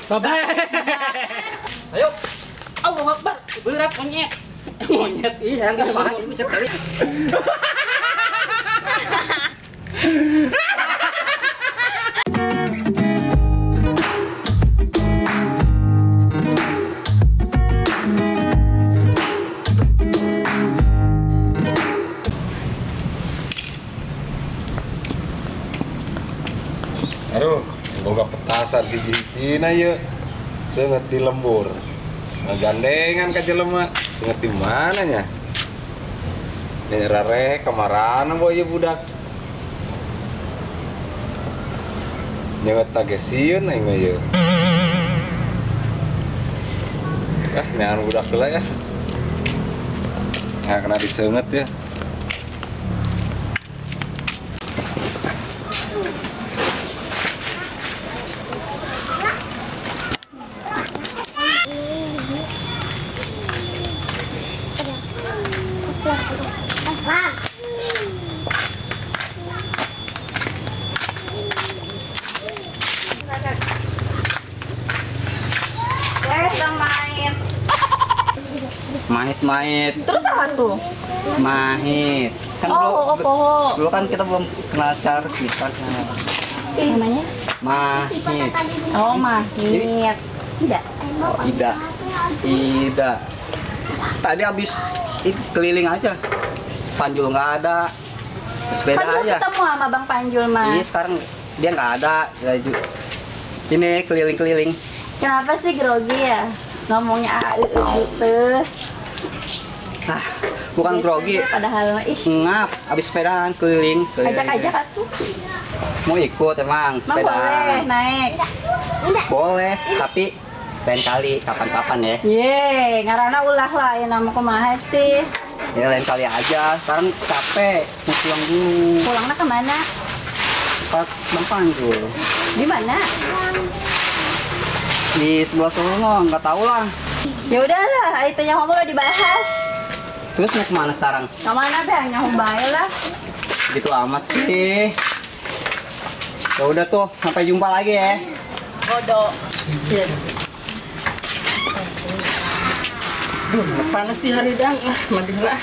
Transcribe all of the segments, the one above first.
Bye-bye. Ayo. Allahu Akbar. Berat monyet. Monyet iya enggak mau bisa kali. Aduh, boga petasan hiji-hijina ieu. Seungeut di lembur. Ngagandengan ka jelema. Seungeut di mana nya? Nyerareh kamarana boy ieu budak. Nyeungeut tage sieun aing mah ieu. Ah, neangan budak heula ya. Nah, kena diseungeut ya. Mahit-mahit. Terus apa tuh? Mahit. Kan dulu kan kita belum kenal secara resmi kan. Namanya? Mahit. Oh, Mahit. Tidak. Oh, tidak. Tidak. Tadi habis keliling aja. Panjul nggak ada. Sepeda Panjul aja. Ketemu sama Bang Panjul, Mas. Iya, sekarang dia nggak ada. Ini keliling-keliling. Kenapa sih grogi ya? Ngomongnya a e gitu. Ah, bukan grogi. Padahal ih. Ngap, habis sepedaan keliling. Ajak-ajak atuh. Mau ikut emang sepedaan. Boleh naik. Boleh, tapi lain kali kapan-kapan ya. Ye, ngarana ulah lah ya nama kumaha sih. Ya lain kali aja. Sekarang capek, mau pulang dulu. Pulangnya kemana? Ke Bang Panjul. Di mana? Di sebelah sono, nggak tahu lah. Ya udahlah, itu nyaho udah dibahas. Terus mau kemana sekarang? Kemana bang? Nyaho bae lah. Gitu amat sih. Ya udah tuh, sampai jumpa lagi ya. Bodoh. Duh, panas di hari dang. Ah, mandi lah.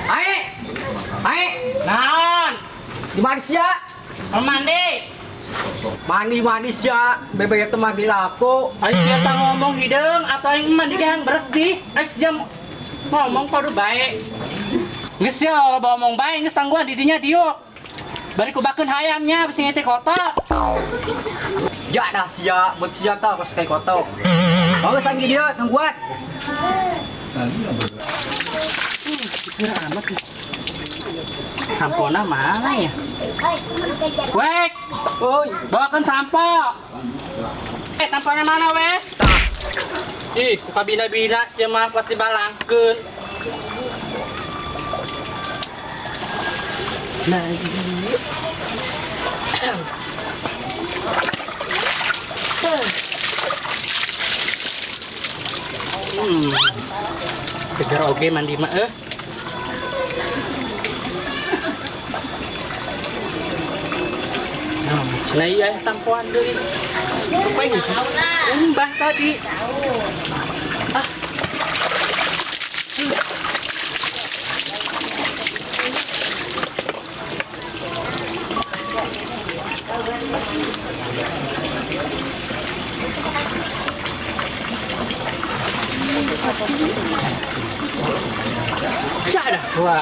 Ae! Ae! Naon? Di mana sih ya? Mau mandi. Mandi sia, bebek itu manggil aku. Ai sia tah ngomong hideung atau aing mandi ge bersih. Ai sia ngomong padu bae. Geus sia loba omong bae geus tangguhan di dinya diuk. Bari kubakeun hayamnya bisi ngete kotok. Ja dah sia, buat sia tah kos kayak kotok. Bagus anggi dia tangguhan. Kira amat nih. Sampona mana ya? Wek, oi, bawakan sampo. Sampona mana wes? Ih, buka bina-bina sia mah kuat dibalangkeun. Nah, seger oge mandi mah eh. Nah, iya sampoan deui. Apa ini? Umbah tadi. Ah. Dah wah.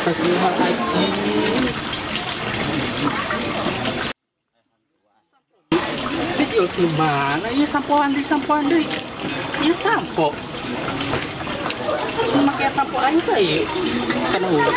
Astagfirullahaladzim. Video di mana? Iya sampoan deh, Iya sampo. Memakai sampo aja saya. Karena udah.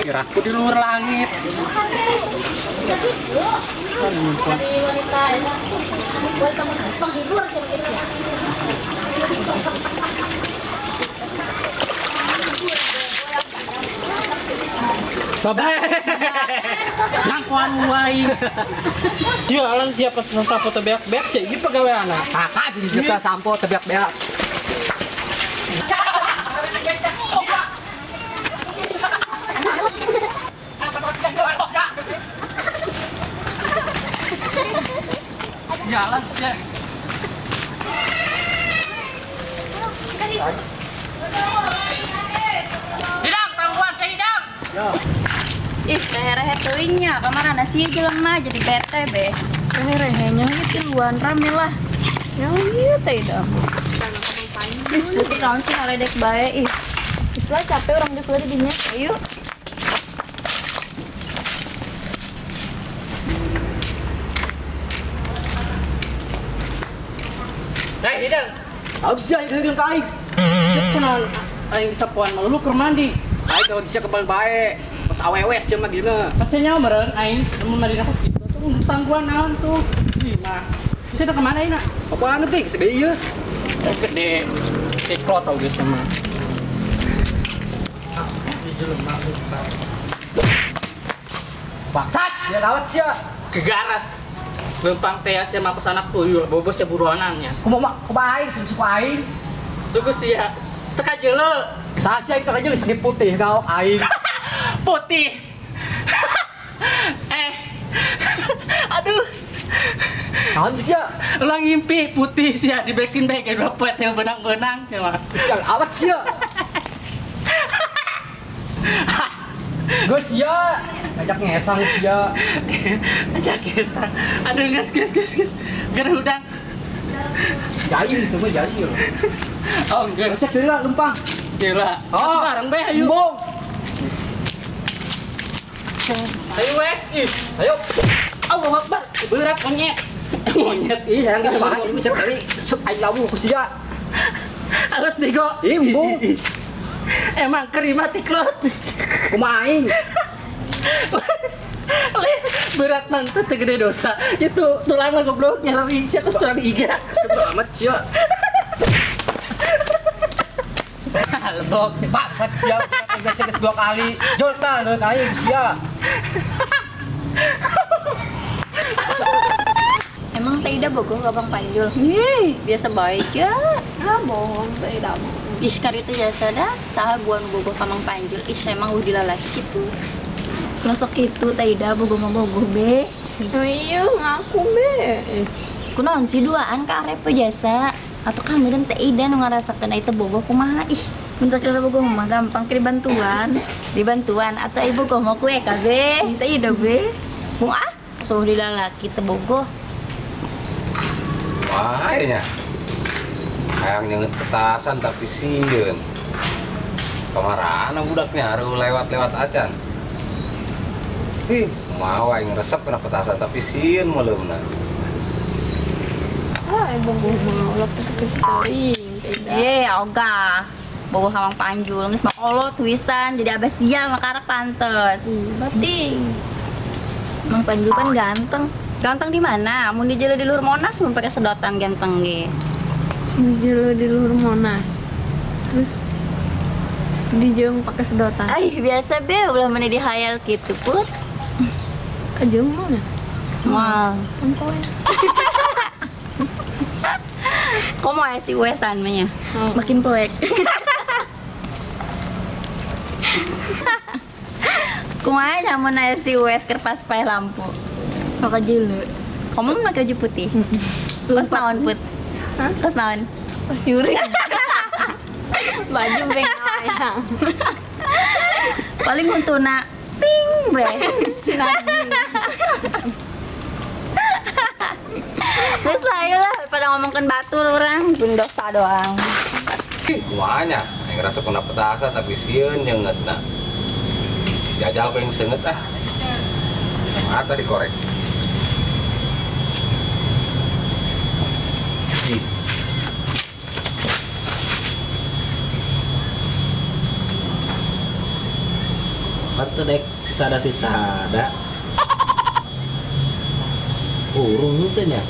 Kiraku di luar langit. Bapak, nangkuan wae. Jualan siapa sampo tebeak-beak sih, ini pegawai anak. Kakak jadi suka sampo tebeak-beak. Jalan ya. Hidang, tangguhan saya hidang. Ih, leher-leher teuingnya, kamar sih jelema jadi bete be. Leher-lehernya tiluan rame lah. Ya iya teh dah. Ih, putih naon sih ngaledek bae ih. Geus lah capek urang geus di dinya. Ayo. Hei, hidang. Aku sih hidang ka aing. Sip kunaon aing sapuan mah lu keur mandi. Aing kalau bisa kebal bae. Pas awewe sih mah gina. Pasnya meureun aing mun mandi kos kitu tuh geus tangguhan naon tuh. Ih mah. Terus udah kemana ini, nak? Apaan tuh, segede iya. Gede. Siklot tau geus mah. Bangsat, dia lawat sia. Kegaras. Lempang teh sia mah anak tuyul, bobos sia buronannya. Kumaha kumaha aing, suku aing. Suku sia. Teka jeule. Saha sia teka jeule segi putih kau aing. Putih. Aduh. Naon sia? Ulang ngimpi putih sia di breaking back dua poet yang benang-benang sia mah. Sia awat sia. Geus sia, ngajak ngesang sia. Ngajak ngesang. Aduh geus geus geus geus. Gerah udang. Jahil semua jahil. Oh, geus. Cek deui lah lempang. Gila. Oh, bareng be ayo. Embung. Ayo we. Ih, ayo. Allahu Akbar. Berat monyet. Monyet iya, enggak apa-apa. Bisa kali sok aing lawu ku sia. Harus bego. Ih, embung. Emang kerima tiklot. Kumaha aing? Berat mantep gede dosa. Itu tulang lah goblok nyari sia terus tulang iga. Sebel amat sia. Lebok. Bangsat sia, geus geus dua kali. Jol tah leun aing sia. Emang Teh Ida bogoh ka Bang Panjul? Ih, biasa bae aja. Ah, bohong Teh Ida. Ih, kari itu jasa dah, saha buan bogoh ka Mang Panjul. Ih, emang udah dilalaki gitu. Losok itu Teh Ida bogoh mah bogoh be. Iya, ngaku be. Kunaon sih duaan ka arep jasa? Atau kan meureun Teh Ida nu ngarasakeun eta bogoh kumaha ih. Bentar kira bogoh mah gampang kiri bantuan. Dibantuan atau ibu bogoh mau kue kabeh? Teh Ida be. Mung ah, suruh dilalaki teh bogoh. Wah, nya. Hayang nyenget petasan tapi sieun. Kamarana budaknya harus lewat-lewat acan. Ih, mau aing resep kena petasan tapi sieun meuleumna. Ah, bogoh mah ulah kitu-kitu teuing Teh Ida. Eh, ogah. Bogoh ka Mang Panjul geus makolot tuisan jadi abah sia mah karep pantes. Bating. Mang Panjul kan ganteng. Ganteng di mana? Mun dijelo di luhur Monas mun pakai sedotan ganteng ge. Dijelo di luhur Monas. Terus dijeung pakai sedotan. Ai, biasa be ulah meni dihayal kitu put. Kajeung mah nya? Moal. Kan kowe. Komo aya si wesan mah nya? Makin poek. Kumaha nyamun aya si wes kerpas paeh lampu? Maka jele. Kamu pakai baju putih. Kos naon put? Hah? Kos naon? Kos nyuri. Baju beng ayang. Paling huntuna ting we. Geus lah ayo lah pada ngomongkeun batur urang, pun dosa doang. Kumaha nya? Aing rasa kena petasan tapi sieun nyeungeutna. Jajal ku yang seungeut ah. Mata dikorek. Ih. Patut dek sisada-sisada. Urung teh nya.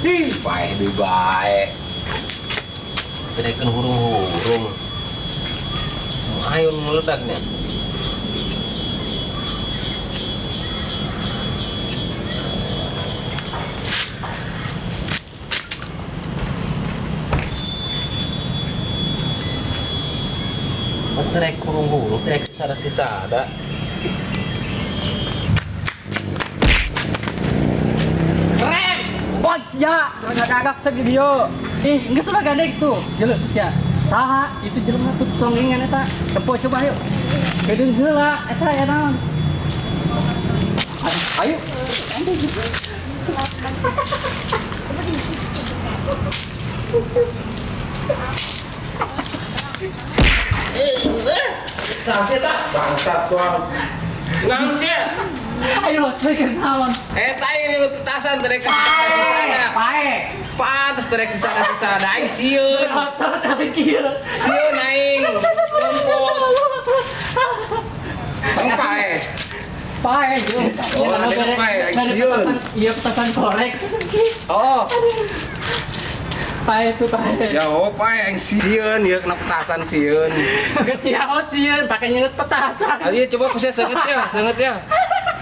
Ih, bae deui bae. Dekeun hurung-hurung. Ayun meledaknya. Trek hurung-hurung, trek sisada-sisada. Rem! Wah, sia, ngagak sagidieu. Ih, geus ulah gandeng tuh. Jeuleuh sia. Saha itu jelema tuh tongengan eta. Tempo coba ayo. Kedeung heula eta ya naon. Ayo. Bangsat tuang. Naon sia? Ayo speaker naon. Eta ieu petasan trek sisada. Pae. Pantes trek sisada-sisada aing sieun. Otot tapi kieu. Sieun aing. Lempot. Tong pae. Pae. Oh, ada pae aing sieun. Iya petasan korek. Oh. Pae itu pae. Ya oh pae aing sieun ieu kena petasan sieun. Geus nyaho sieun pake nyeungeut petasan. Ayo coba ku sia seungeut ya, seungeut ya.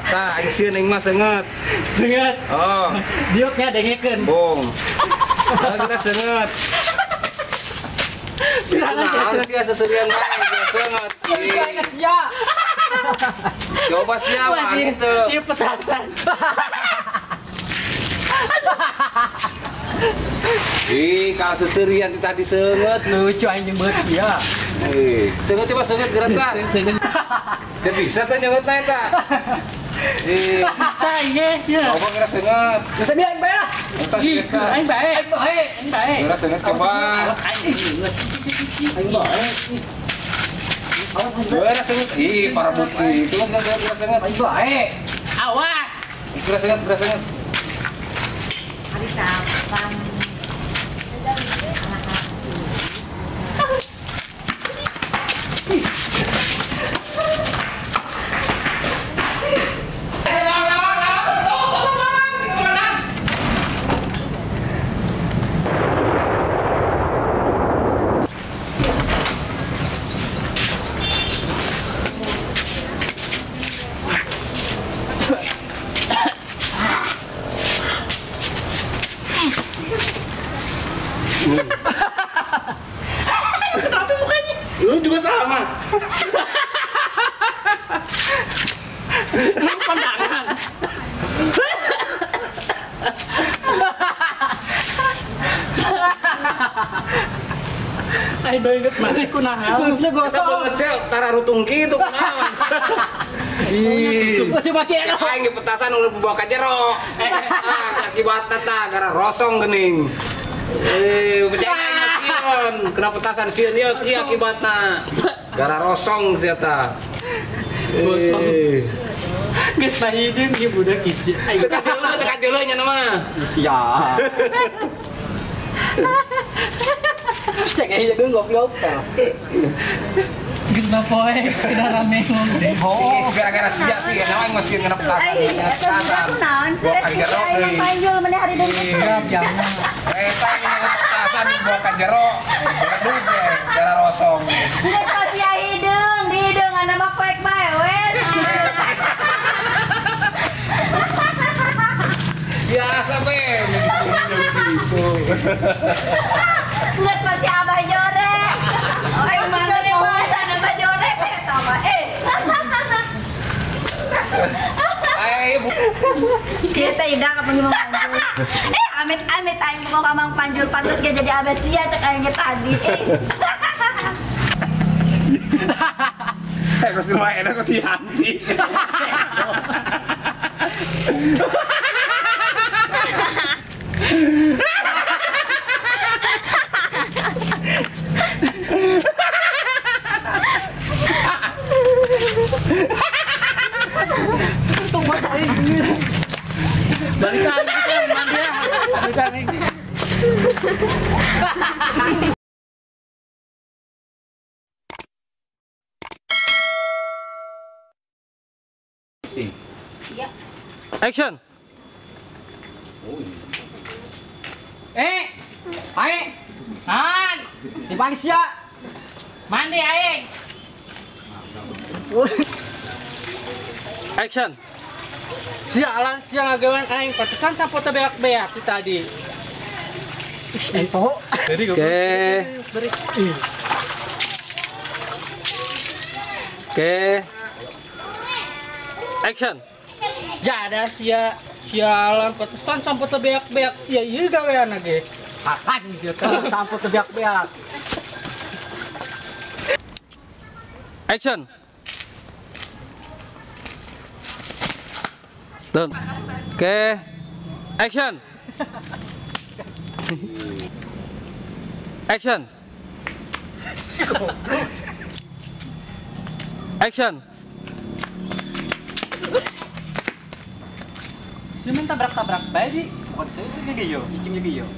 Tah aing sieun aing mah seungeut. Seungeut. Oh. Diuknya dengekeun. Bong. Nah, kita seungeut. Naon sia seserian bae geus seungeut. Iya sia. Coba sia mah gitu. Ieu petasan. Ih, kalau seserian tadi seungeut. Lucu aing jeung beut sia. Ih, seungeut coba seungeut geura tah. Teu bisa teh nyeungeutna eta. Ih, bisa ieu. Coba geura seungeut. Geus dia aing bae lah. Ih, aing bae. Aing bae, aing bae. Geura seungeut coba. Awas aing seungeut. Aing bae. Awas aing bae. Geura seungeut. Ih, para bukti. Itu kan geura seungeut. Aing bae. Awas. Geura seungeut, geura seungeut. Hari kapan? Kenapa mukanya? Lu juga sama. Lu pandangan. Aing banget mana kunaon. Segosok. Banget sel tara rutung kitu kunaon. Ih. Masih make aing petasan ulah bawa ka jero. Ah, akibatna tah gara rosong geuning. Percaya aing mah sieun. Kena petasan sieun ieu kieu akibatna. Gara rosong sia tah. Gosong. Geus pahideung ieu budak hiji. Teu ka deuleu nya mah. Sia. Cek aja gue goblok. Geus bapoe kena rame ngomong. Oh, gara-gara sia sih, kenapa aing masih kena petasan. Ai, eta budak kunaon sih? Aing panjul maneh hari deui. Eta petasan bawa ka jero. Aduh, gara rosong. Geus pasti hideung, di hideung ana mah poek bae we. Biasa be. Gitu. Geus pasti abah jore. Aing mah geus abah jore eta mah. Ai, Bu. Cerita Ida kapan ngomong Panjul. Amit-amit aing bogoh ka Mang Panjul pantes ge jadi abah sia cek aing ge tadi. Kos rumah enak kos si Yanti. Balikan kita mandi ya. Balikan nih. Action. Aing, Man, dipanggil sia. Mandi aing. Action. Sialan siang ngagawean aing pantesan sampo teh beak-beak ti tadi. Ih, poho. Oke. Oke. Action. Jada sia sialan pantesan sampo teh beak-beak sia ieu gawean ge. Akan sia teh sampo teh beak-beak. Action. Done. Oke. Action. Action. Action. Si minta tabrak-tabrak bae di. Bukan saya lagi yo, icing lagi yo.